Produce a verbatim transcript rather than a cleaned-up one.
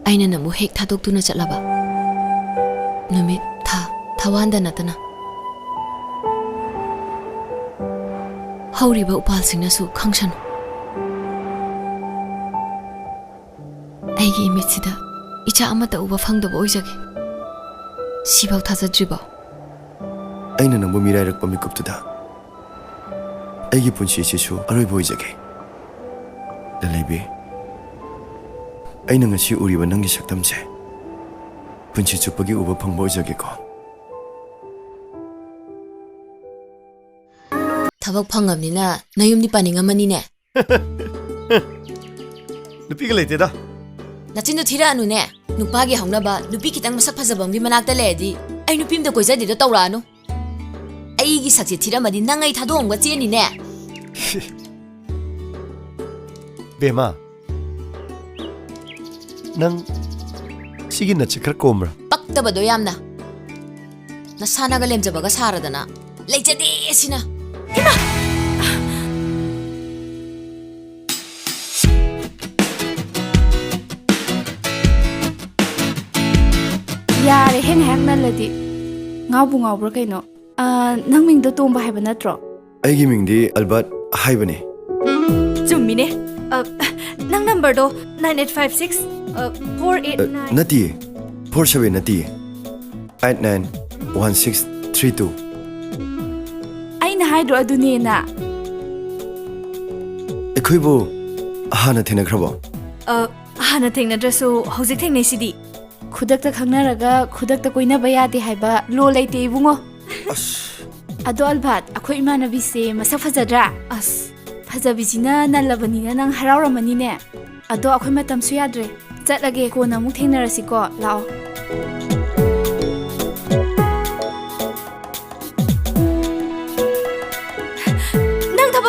ꯑꯩꯅ ꯅꯪꯕꯨ ꯍꯦꯛ ꯊꯥꯗꯣꯛꯇꯨꯅ ꯆꯠꯂꯕ, ꯅꯨꯃꯤꯠ, ꯊꯥ, ꯊꯋꯥꯟꯗ ꯅꯠꯇꯅ ꯍꯧꯔꯤꯕ ꯎꯄꯥꯜꯁꯤꯡꯅꯁꯨ ꯈꯪꯁꯅꯨ꯫ ꯑꯩꯒꯤ ꯏꯃꯤꯠꯁꯤꯗ ꯏꯆꯥ ꯑꯃꯠꯇ ꯎꯕ ꯐꯪꯗꯕ ꯑꯣꯏꯖꯒꯦ꯫ ꯁꯤꯐꯥꯎ ꯊꯥꯖꯗ꯭ꯔꯤꯕꯣ? ꯑꯩꯅ ꯅꯪꯕꯨ ꯃꯤꯔꯥꯏꯔꯛꯄ ꯃꯤꯀꯨꯞꯇꯨꯗ ꯑꯩꯒꯤ ꯄꯨꯟꯁꯤꯁꯤꯁꯨ ꯑꯔꯣꯏꯕ ꯑꯣꯏꯖꯒꯦ꯫ ꯂꯂꯩꯕꯤ, ꯑꯩꯅ ꯉꯁꯤ ꯎꯔꯤꯕ ꯅꯪꯒꯤ ꯁꯛꯇꯝꯁꯦ ꯄꯨꯟꯁꯤ ꯆꯨꯞꯄꯒꯤ ꯎꯕ ꯐꯪꯕ ꯑꯣꯏꯖꯒꯦꯀꯣ꯫ ꯊꯕꯛ ꯐꯪꯉꯕꯅꯤꯅ ꯅꯌꯨꯝꯗꯤ ꯄꯥꯅꯤꯡꯉꯝꯃꯅꯤꯅꯦ꯫ ꯅꯨꯄꯤꯒ ꯂꯩꯇꯦꯗ꯫ ꯅꯆꯤꯟꯗꯣ ꯊꯤꯔꯛꯑꯅꯨꯅꯦ꯫ ꯅꯨꯄꯥꯒꯤ ꯍꯧꯅꯕ ꯅꯨꯄꯤ ꯈꯤꯇꯪ ꯃꯁꯛ ꯐꯖꯕ ꯑꯃꯒꯤ ꯃꯅꯥꯛꯇ ꯂꯩꯔꯗꯤ ꯑꯩ ꯅꯨꯄꯤ ꯑꯝꯇ ꯀꯣꯏꯖꯗꯦꯗꯣ ꯇꯧꯔꯛꯑꯅꯨ꯫ ꯑꯩꯒꯤ ꯁꯛꯁꯦ ꯊꯤꯔꯝꯃꯗꯤ ꯅꯪ ꯑꯩ ꯊꯥꯗꯣꯛꯑꯝꯒ ꯆꯦꯟꯅꯤꯅꯦ꯫ ꯕꯦꯃꯥ, ꯅꯪ ꯁꯤꯒꯤ ꯅꯠꯁꯦ ꯈꯔ ꯀꯣꯝꯕ꯭ꯔꯥ? ꯄꯛꯇꯕꯗꯣ ꯌꯥꯝꯅ꯫ ꯅꯁꯥꯅꯒ ꯂꯦꯝꯖꯕꯒ ꯁꯥꯔꯗꯅ꯫ ꯂꯩꯖꯗꯦ ꯁꯤꯅ꯫ ꯏꯃꯥ! ꯌꯥꯔꯦ, ꯍꯦꯟꯅ ꯍꯦꯛ ꯅꯜꯂꯗꯤ꯫ ꯉꯥꯎꯕꯨ ꯉꯥꯎꯕ꯭ꯔꯥ ꯀꯩꯅꯣ? ꯑ, ꯅꯪ ꯃꯤꯡꯗꯣ ꯇꯣꯝꯕ ꯍꯥꯏꯕ ꯅꯠꯇ꯭ꯔꯣ? ꯑꯩꯒꯤ ꯃꯤꯡꯗꯤ ꯑꯜꯕꯔꯠ ꯍꯥꯏꯕꯅꯤ꯫ ꯆꯨꯝꯃꯤꯅꯦ꯫ ꯑ, ꯅꯪ ꯅꯝꯕꯔꯗꯣ nine eight five six, ꯑ, four eight nine. ꯑ, ꯅꯠꯇꯤꯌꯦ, four seven ꯅꯠꯇꯤꯌꯦ, eight nine one six three two꯫ ꯑꯩꯅ ꯍꯥꯏꯗ꯭ꯔꯣ ꯑꯗꯨꯅꯦꯅ? ꯑꯩꯈꯣꯏꯕꯨ ꯍꯥꯟꯅ ꯊꯦꯡꯅꯈ꯭ꯔꯕꯣ? ꯑ, ꯍꯥꯟꯅ ꯊꯦꯡꯅꯗ꯭ꯔꯁꯨ ꯍꯧꯖꯤꯛ ꯊꯦꯡꯅꯩꯁꯤꯗꯤ꯫ ꯈꯨꯗꯛꯇ ꯈꯪꯅꯔꯒ ꯈꯨꯗꯛꯇ ꯀꯣꯏꯅꯕ ꯌꯥꯗꯦ ꯍꯥꯏꯕ ꯂꯣ ꯂꯩꯇꯦ ꯏꯕꯨꯡꯉꯣ꯫ ꯑꯁ꯫ ꯑꯗꯣ ꯑꯜꯕꯥꯠ, ꯑꯩꯈꯣꯏ ꯏꯃꯥꯟꯅꯕꯤꯁꯦ ꯃꯁꯛ ꯐꯖꯗ꯭ꯔꯥ? ꯑꯁ, ꯐꯖꯕꯤꯁꯤꯅ ꯅꯜꯂꯕꯅꯤꯅ ꯅꯪ ꯍꯔꯥꯎꯔꯝꯃꯅꯤꯅꯦ꯫ ꯑꯗꯣ ꯑꯩꯈꯣꯏ ꯃꯇꯝꯁꯨ ꯌꯥꯗ꯭ꯔꯦ, ꯆꯠꯂꯒꯦ, ꯀꯣꯟꯅ ꯑꯃꯨꯛ ꯊꯦꯡꯅꯔꯁꯤꯀꯣ, ꯂꯥꯛꯑꯣ꯫